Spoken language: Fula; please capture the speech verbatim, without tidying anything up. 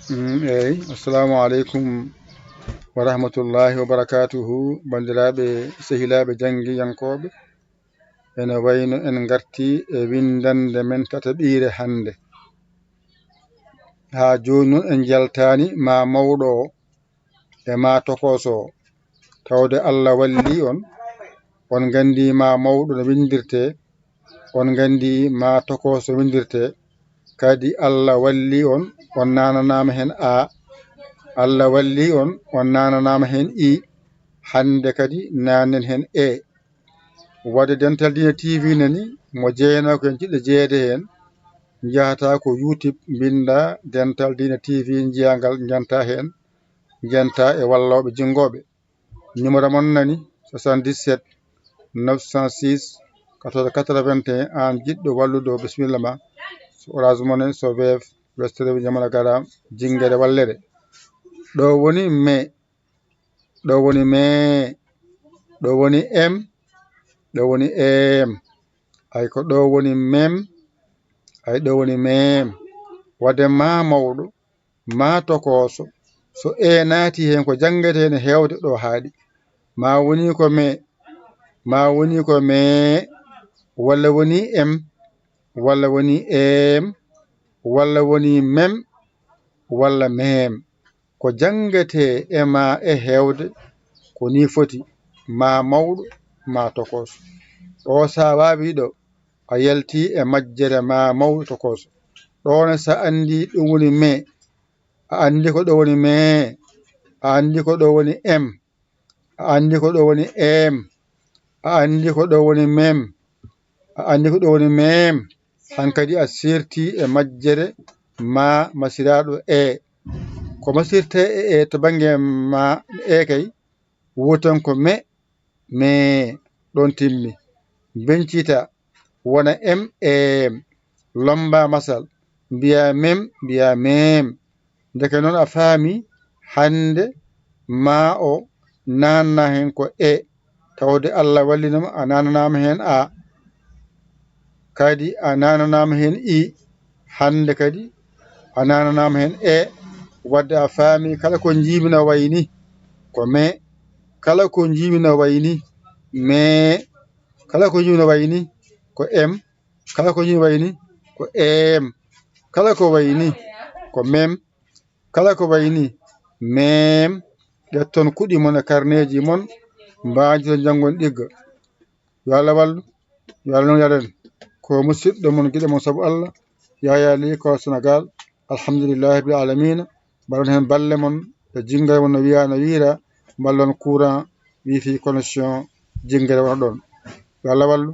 Mm, eyi, assalamu aleykum wa rahmatullahi wa barakatuhu. Banndiraaɓe, sehilaaɓe, janngiyankooɓe, ene wayno en ngarti e winndannde men tataɓiire hannde. Haa jooni noon en njaltaani maa mawɗo o e maa tokooso o. Tawde Allah walli on, on nganndi maa mawɗo no winndirtee, on nganndi maa tokooso winndirtee. Kadi Allah walli on, on naananaama heen A. Allah walli on, on naananaama heen I. Hannde kadi naanen heen E. Waɗde Dental Diine T V nani, mo jeyanoo ko en jiɗɗo jeyeede heen, njahata ko YouTube, mbinnda Dental Diine T V, njiyaa ngal, njanta heen, njanta e wallooɓe jinngooɓe. Numéro mon nani, soixante-dix-sept neuf cent six quatorze quatre-vingt-un. Aan jiɗɗo wallude o, bisimilla ma. So Orange Money, so Wave, Western Union, MoneyGram, jinngere wallere. Ɗo woni me, ɗo woni me, ɗo woni em, ɗo woni em. Ay ko ɗo woni mem, ay ɗo woni mem. Waɗde maa mawɗo, maa tokooso, so E naati heen, ko janngete ene heewde ɗo haaɗi. Maa woni ko me, maa woni ko me, walla woni em, walla woni em, walla woni mem, walla mem. Ko janngete e maa e heewde, ko nii foti, maa mawɗo, maa tokooso. Ɗo so a waawii ɗo, a yaltii e majjere maa mawɗo tokooso. Ɗo ne, so a anndii ɗum woni me, a anndii ko ɗo woni me, a anndii ko ɗo woni em, a anndii ko ɗo woni em, a anndii ko ɗo woni mem, a anndii ko ɗo woni mem. Hankadi a seertii e majjere maa masiraaɗo E. Ko masirtee e E to bannge maa E kay, wooten ko me, me, ɗon timmi. Mbeñcita, wona em, em. Lommba masal, mbiyaa mem, mbiyaa mem. Ndeke noon a faami, hannde maa o naanna heen ko E, tawde Allah wallino ma, a naananaama heen A. Kadi a naananaama heen I, hannde kadi a naananaama heen E. Waɗde a faami, kala ko njiimi no wayi ni, ko me. Kala ko njiimi no wayi ni, me. Kala ko njiimi no wayi ni, ko em. Kala ko njiimi wayi ni, ko em. Kala ko wayi ni, ko mem. Kala ko wayi ni, mem. Ƴetton kuɗi mon e karneeji mon, mbaajton, njanngon ɗigga. Yo Allah wallu, yo Allah noon yaɗen. Ko musidɗo mon, giɗo mon sabu Allah, Yaya Ly, ko Senegal. Alhamdulillahi rabbil alamina. Mbaɗon heen balle mon e jinngere mon, no wiyaa, no wiyra, mballon courant, wifi, connexion, jinngere wona ɗoon. Yo Allah wallu,